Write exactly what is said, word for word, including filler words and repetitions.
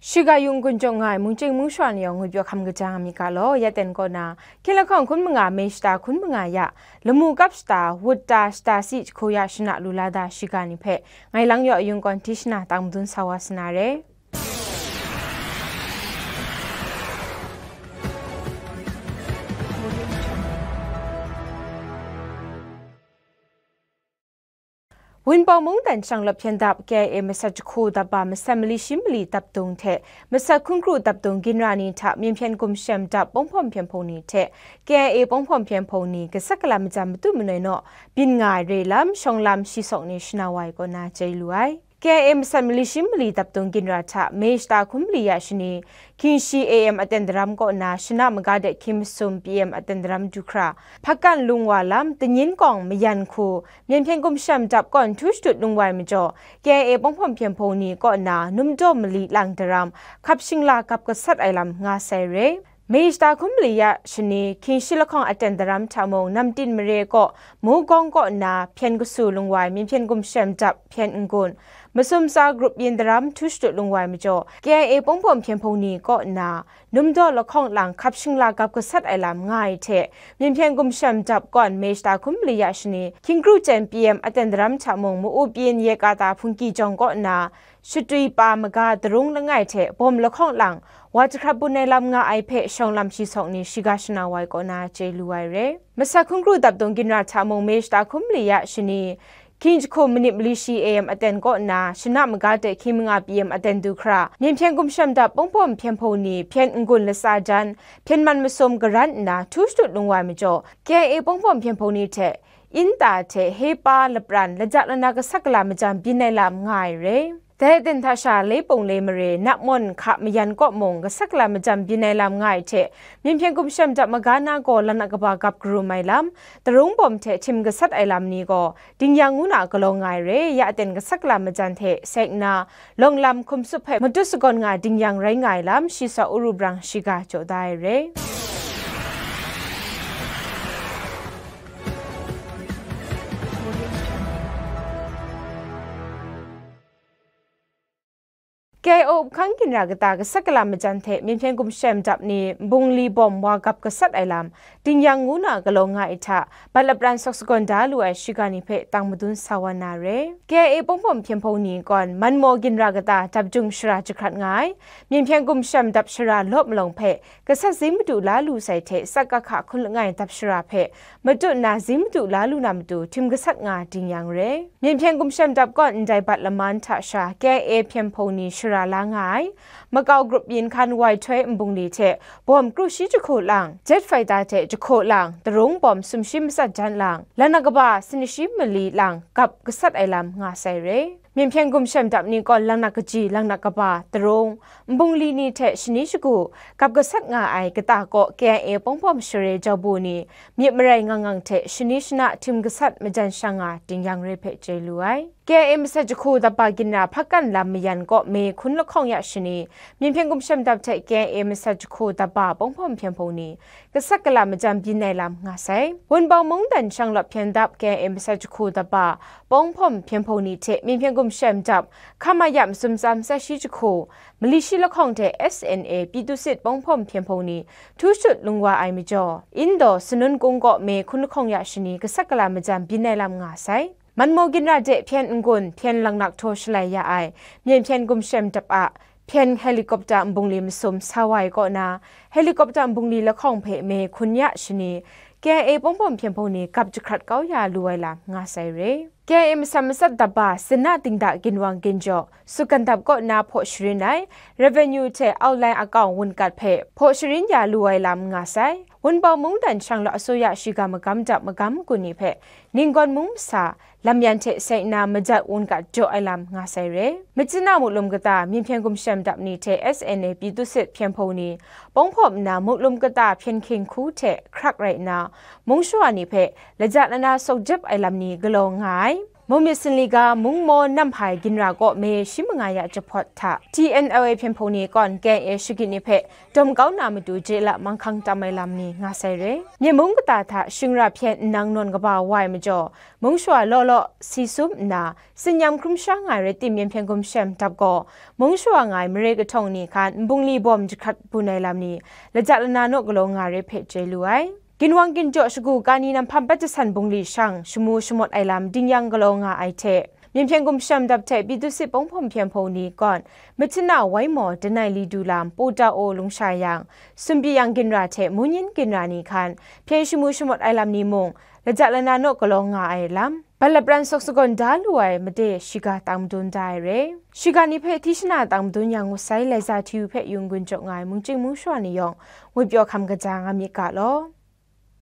Shiga yung gun jawng nga ai mungchying mungsha ni yawng ngwipyaw hkam kaja nga mi ga law, ya ten kaw na, hkying lahkawng hkun manga, May shata hkun manga ya, lamu kap shata, wut ta shata si jahku ya shana lu la da shiga ni hpe, ngai lang yaw yung kawn hti shana tang madun sa wa sa na re. Wunpawng mungdan shanglawt hpyen dap K I A masat jahku dap ba masat mali shi mali dap dung hte masat hkun kru dap dung ginra ni hta Myen hpyen gumshem dap Pawng Hpawm Hpyen Hpung ni hte K I A Pawng Hpawm Hpyen Hpung ni gasat gala majan matu manoi naw byin nga ai re lam, shawng lam shi sawk ni shana wa ai kaw na chye lu ai. K I A masat mali shi mali dap dung ginra hta May shata hkun mali ya shani, hkying shi A M aten daram kaw na shana maga de hkying masum P M aten daram du hkra, Hpakan lung wa lam, Tanyin Kawng Mayan Hku, Myen hpyen gumshem dap kawn htu shadut lung wa ai majaw, K I A Pawng Hpawm Hpyen Hpung ni kaw na numdaw mali lang daram, hkap shingla gap gasat ai lam nga sai re. May shata hkun mali ya shani, hkying shi lahkawng aten daram hta mung, Namtin Mare kaw, Mugawng kaw na hpyen kasu lung wa ai Myen hpyen gumshem dap hpyen n-gun, masum tsa grup yin daram htu shadut lung wa ai majaw, K I A Pawng Hpawm Hpyen Hpung ni kaw na, numdaw lahkawng lang hkap shingla gap gasat ai lam nga ai hte, Myen hpyen gumshem dap kawn May shata hkun mali ya shani, hkying kru chyeng P M aten daram hta mung, ma-up yin yeka ta hpungki jawng kaw na, shatwi pa maga darung langai hte bawm lahkawng lang, wa jahkrat bun ai lam nga ai hpe shawng lam shi sawk ni shiga shana wa ai kaw na chye lu ai re. Masat hkun kru dap dung ginra hta mung May shata hkun mali ya shani, hkying jahku manit mali shi A M aten kaw na, shana maga de hkying manga P M aten du hkra, Myen hpyen gumshem dap Pawng Hpawm Hpyen Hpung ni hpyen n-gun latsa jan, hpyen man masum garan nna htu shadut lung wa ai majaw, K I A Pawng Hpawm Hpyen Hpung ni hte, Inta hte Hepa lapran laja lana gasat gala majan byin ai lam nga ai re. Dai aten hta sha Leipung Leimare, Nakmawn Hka Mayan kaw mung gasat gala majan byin ai lam nga ai hte, Myen hpyen gumshem dap maga na gaw laknak kaba gap karum ai lam, darung bawm hte htim gasat ai lam ni gaw, Dingyang ngu na galaw nga ai re, ya aten gasat gala majan hte sek nna, lawng lam hkum tsup hpe matut sagawn nga Dingyang rai nga ai lam, shi sawk uru brang shiga jaw da ai re. K I O up hkang ginra kata gasat gala majan hte Myen hpyen gumshem dap ni nbungli bawm wa gap gasat ai lam, Dingyang ngu na galaw nga ai hta, bat lapran sawk sagawn da lu ai shiga ni hpe tang madun sa wa na re. K I A Pawng Hpawm Hpyen Hpung ni kawn, Manmaw ginra kata dap jung shara jahkrat nga ai, Myen hpyen gumshem dap shara law malawng hpe, gasat zing madu la lu sai hte, tsat kahka hkun langai dap shara hpe, matut nna zing madu la lu na matu, htim gasat nga Dingyang re. Myen hpyen gumshem dap kawn ndai bat laman hta sha, K I A Hpyen Hpung ni shara la nga ai, makau grup yin hkan wai htoi nbungli hte, bawm kru shi jahku lang, jet fighter hte jahku lang, darung bawm sumshi matsat jan lang, laknak kaba sumshi mali lang, gap gasat ai lam nga sai re. Myen hpyen gumshem dap ni kawn laknak kaji, laknak kaba, darung, nbungli ni hte shani shagu, gap gasat nga ai kata kaw K I A Pawng Hpawm Share Jau Bu ni myit marai ngang ngang hte shani shana htim gasat majan shang nga Dingyang re hpe chye lu ai. K I A masat jahku dap ba ginra Hpakan lam mayan kaw May hkun lahkawng ya shani, Myen hpyen gumshem dap hte K I A masat jahku dap ba Pawng Hpawm Hpyen Hpung ni, gasat gala majan byin ai lam nga sai. Wunpawng mungdan shanglawt hpyen dap K I A masat jahku dap ba Pawng Hpawm Hpyen Hpung ni hte Myen hpyen gumshem dap, Hka Ma Ya masum tsa matsat shi jahku, mali shi lahkawng hte S N A Pyi Tu Sit Pawng Hpawm Hpyen Hpung ni, htu shadut lung wa ai majaw, Indaw Sanun Kung kaw May hkun lahkawng ya shani, gasat gala majan byin ai lam nga sai. Manmaw ginra de hpyen n-gun, hpyen laknak htaw shalai ya ai, Myen hpyen gumshem dap a, hpyen helicopter nbungli masum sa wa ai kaw na, helicopter nbungli lahkawng hpe May hkun ya shani, K I A Pawng Hpawm Hpyen Hpung ni gap jahkrat kau ya lu ai lam nga sai re. K I A masat matsat dap ba Sina Dingda Ginwang Ginjaw, Sukandap kaw na hpaw sharin ai, revenue hte outline account wunkat hpe hpaw sharin ya lu ai lam nga sai. Wunpawng mungdan shanglawt asuya shiga magam dap magam gun ni hpe, Ninggawn mung masa, lam yan hte seng nna majat wunkat jaw ai lam nga sai re. Macina muklum kata, Myen hpyen gumshem dap ni hte S N A Pyi Tu Sit Hpyen Hpung ni, Pawng Hpawm nna muklum kata hpyen hking hku hte hkrak rai nna, mung shawa ni hpe laja lana sawk jep ai lam ni galaw nga ai. Mung myit sinli ga mung maw nam hpai ginra kaw maye shi manga ya jahpawt hta T N L A hpyen hpung ni kawn K I A shagit ni hpe dawm kau na matu je la manghkang tam ai lam ni nga sai re. Myen mung kata hta shingra hpyen nnang nawn kaba wa ai majaw, mung shawa law law si sum nna, tsin-yam hkrum sha nga ai rai tim, Myen hpyen gumshem dap gaw, mung shawa nga ai mare kahtawng ni hkan nbungli bawm jahkrat bun ai lam ni, laja lana naw galaw nga ai rai hpe chye lu ai. Ginwang ginjaw shagu kani nam hpam pat jasan bungli shang shamu shamawt ai lam ding yang galaw nga ai hte, Myen hpyen gumshem dap hte Pyithu sit Pawng Hpawm hpyen hpung ni kawn, Machina Waimaw Danai Li Du Lam Pota O lungsha yang, Sumpi Yang ginra hte Munyin ginra ni hkan, hpyen shamu shamawt ai lam ni mung, laja lana naw galaw nga ai lam, balap pran sawk sagawn da lu ai made shiga tang madun da ai re. Shiga ni hpe hti shana tang madun yang ngut sai Laiza Hti U hpe yung gun jaw nga ai mungchying mungshawa ni yawng, ngwipyaw hkam kaja nga myit ga law.